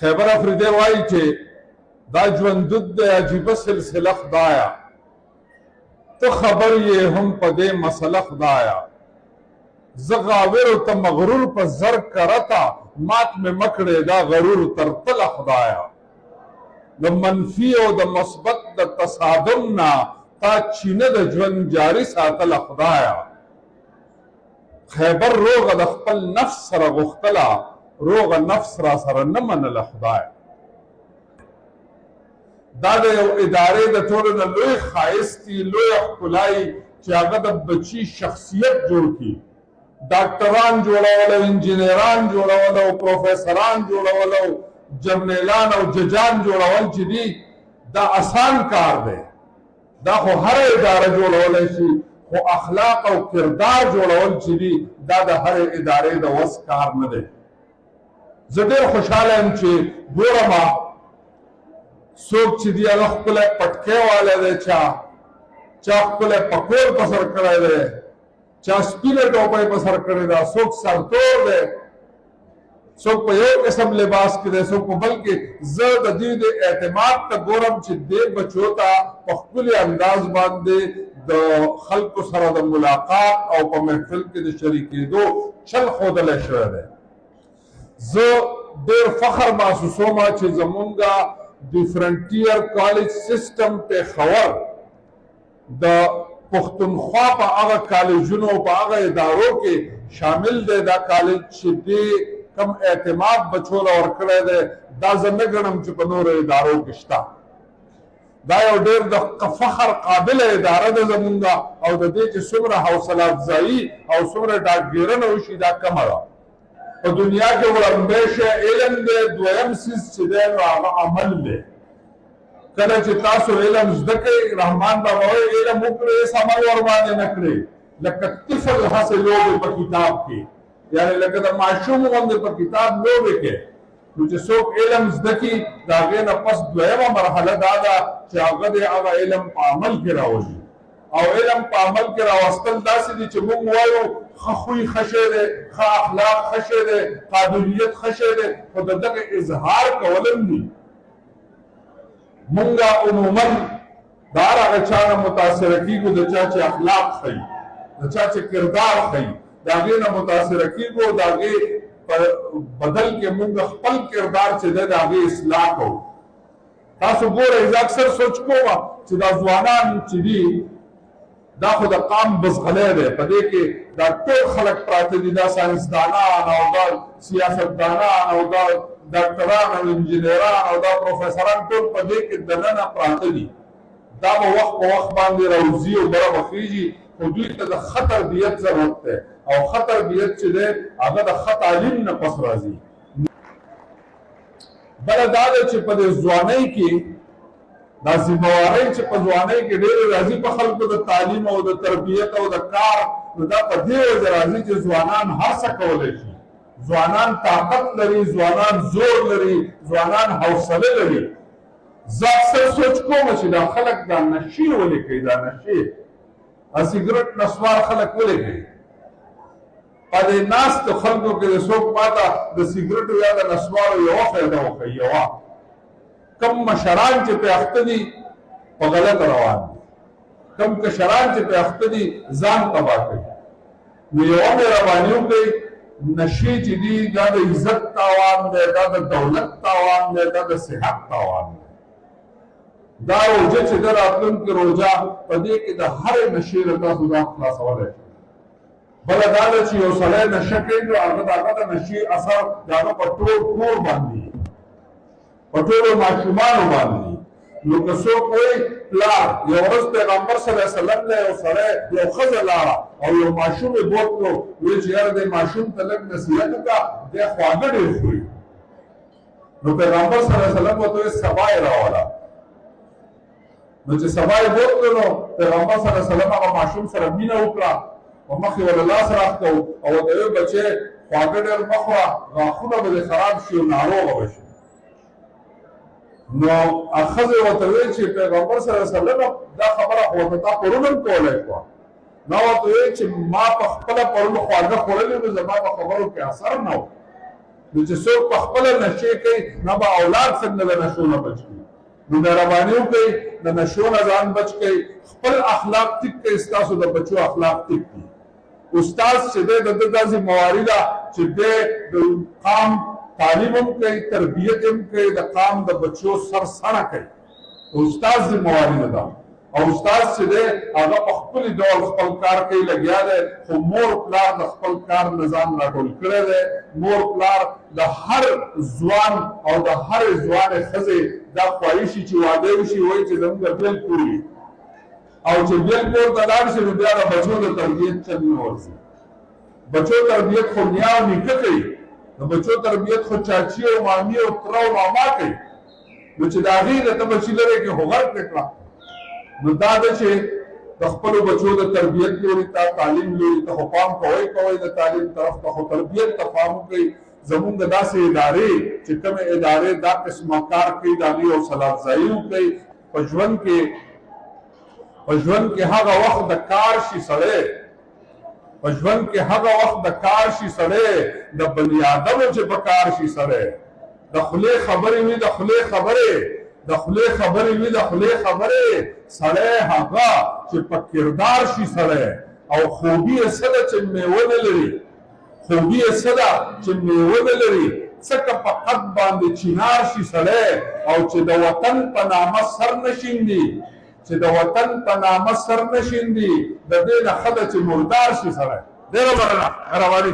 خیبر افریدی وایي چې دا ژوندود د عجیبه سلسله خدایا، ته خبر یې هم په دې مسله خدایا. زه غاور او ته مغرور په زر کرته، مات مې مکړې دا غرور تر تله خدایا. د منفي او د مثبت د تصادم نه تا چینه د ژوند جاری ساتله خدایا. خیبر روغه د خپل نفس سره غوښتله، روغه نفس را سره نه منله خدایا. دا د یو ادارې د ټولو نه لوی ښایست دی، لویه ښکلا یي چې هغه د بچي شخصیت جوړ کړي. ډاکټران جوړول او انجینران جوړول او پروفیسران جوړول او جرنیلان او ججان جوړول چې دي، دا اسان کار دی، دا خو هره اداره جوړولی شي، خو اخلاق او کردار جوړول چې دي، دا د هرې ادارې د وس کار نه دی. زه ډېر خوشحاله یم چې ګورم څوک چې دی هغه ښکلی پټکی والی دی، چا چا ښکلی پکول په سر کړی دی، چا سپینه ټوپۍ په سر کړې ده، څوک سرتور دی، څوک په یو قسم لباس کې دی، څوک په بل کې. زه د دوی د اعتماد ته ګورم چې دې بچو ته په ښکلي انداز باندې د خلکو سره د ملاقات او په محفل کې د شریکېدو چل ښودلی شوی دی. زه ډېر فخر محسوسوم چې زمونږ د فرنټیر کالج سیستم پېښور د پښتونخوا په هغه کالجونو او په هغه ادارو کې شامل دی. دا کالج چې دې کم اعتماد بچو له ورکړی دی، دا زه نه ګڼم چې په نورو ادارو کې شته. دا یو ډېر د فخر قابل اداره ده زمونږ، او د دې چې څومره حوصله افزایي او څومره ډاډګیرنه وشي، دا کمه ده. په دنیا کې وړاندې شی علم دی، دویم څیز چې دی نو هغه عمل دی. کله چې تاسو علم زده کړئ، رحمان بابا وایي علم وکړئ، هېڅ عمل ورباندې نه کړئ، لکه طفل هسې لوبې په کتاب کې، یعنې لکه د ماشوم غوندې په کتاب لوبې کوي. نو چې څوک علم زده کړي، د هغې نه پس دویمه مرحله دا ده چې هغه دې هغه علم په عمل کې راولي. او علم په عمل کې راوستل داسې دي چې موږ وایو ښه خوی ښه شی دی، ښه اخلاق ښه شی دی، قابلیت ښه شی دی، خو د دغه اظهار کول هم دي. مونږه عموما د هر هغه چا نه متاثره کېږو د چا چې اخلاق ښيي، د چا چې کردار ښيي، د هغې نه متاثره کېږو او د هغې په بدل کې مونږ خپل کردار چې دی د هغې اصلاح کوو. تاسو ګورئ، زه اکثر سوچ کوم چې دا ځوانان چې دي، دا خو د قام بزغلی دی، په دې کې دا ټول خلک پراته دي، دا ساینسدانان او دا سیاستدانان او دا ډاکټران او انجینران او دا پروفیسران ټول په دې کې دننه پراته دي. دا به وخت په وخت باندې راوځي او بره به خېژي، خو دوی ته د ښه تربیت ضرورت دی، او ښه تربیت چې دی هغه د ښه تعلیم نه پس راځي. بله دا ده چې په دې ځوانۍ کې دا ذمہوارۍ چې په ځوانۍ کې ډېرې راځي په خلکو د تعلیم او د تربیت او د کار، نو دا په دې وجه راځي چې ځوانان هر څه کولی شي، ځوانان طاقت لري، ځوانان زور لري، ځوانان حوصله لري. زه اکثر سوچ کوم چې دا خلک دا نشې ولې کوي، دا نشې سګرټ نسوار خلک ولې کوي؟ په دې ناستو خلکو کې د څوک ماته د سګرټو یا د نسوارو یوه فایده وښیي، یوه. کم مشران چې په اخته دي په غلط روان دي، کم کشران چې په اخته دي ځان تباه کوي. نو یوه مهرباني وکړئ، نشې چې دي دا د عزت تاوان دی، دا د دولت تاوان دی، دا د صحت تاوان دی. دا روژه چې د راتلونکې روژه، په دې کې د هرې نشې له تاسو ځان خلاصولی شئ. بله دا ده چې یو سړی نشه کوي، نو هغه د هغه د نشې اثر د هغه په ټول کور باندې، په ټولو ماشومانو باندې. نو که څوک وایي پلار، یو ورځ پیغمبر صلی الله علیه وسلم له یو سړی، یو ښځه لاړه او یو ماشوم یې بوتلو، ویل چې یاره دې ماشوم ته لږ نصیحت وکړه، دی خواږه ډېر خوري. نو پیغمبر صلی الله علیه وسلم ورته وویل سبا یې راوله. نو چې سبا یې بوتلو، نو پیغمبر صلی الله علیه وسلم هغه ماشوم سره مینه وکړه، په مخ یې ورله لاس راښکو او ورته ویې بچی خواږه ډېر مه خوره، غاښونه به دې خراب شي او ناروغه به شي. نو ښځې ورته ویل چې پیغمبر صلی الله علیه وسلم، دا خبره خو ورته تا پرون هم کولی شوه. نو ورته ویل چې ما په خپله پرون خواږه خوړلي، نو زما په خبرو کې اثر نه و. نو چې څوک په خپله نشې کوي، نو به اولاد څنګه د نشو نه بچ کړي؟ نو مهرباني وکړئ، د نشو نه ځان بچ کړئ، خپل اخلاق ټیک کړئ، ستاسو د بچو اخلاق ټیک دي. استاد چې دی، د ده دا ذمهواري ده چې دی د قام تعلیم هم کوي، تربیت هم کوي، د قام د بچو سر سره کوي. استاد ذمهواري ده او استاد چې دی هغه په خپل ډول خپل کار کوي، لګیا دی، خو مور پلار د خپل کار نظام راټول کړی دی. مور پلار د هر ځوان او د هر ځوانې ښځې دا خواهش چې واده وشي، وایي چې زموږ بېل کور وي، او چې بېل کور ته لاړ شي نو بیا د بچو د تربیت چل نه ورځي. بچو تربیت خو نیا او نیکه کوي، د بچو تربیت خو چاچي او مامي او تره او ماما کوي. نو چې د هغې نه ته بچي لرې کې خو غرق کړه. نو دا ده چې د خپلو بچو د تربیت لوري ته، تعلیم لوري ته خو پام کوئ کوئ، د تعلیم طرف ته خو تربیت ته پام وکړئ. زمونږ داسې ادارې چې کومې ادارې دا قسمه کار کوي، د هغې حوصله افزایي وکړئ. په ژوند کې هغه وخت د کار شي سړی، په ژوند کې هغه وخت د کار شي سړی، د بني آدمو چې په کار شي سړی. د خولې خبرې وي، د خولې خبرې، د خولې خبرې وي، د خولې خبرې، سړی هغه چې په کردار شي سړی. او خوبي یې څه ده چې میوه نه لري؟ خوبي یې څه ده چې میوه نه لري؟ څکه په قد باندې چینار شي سړی. او چې د وطن په نامه سر نه شیندي، چې د وطن په نامه سر نه شیندي، د دې نه ښه ده چې مردار شي سړی. ډېره مننه، مهرباني.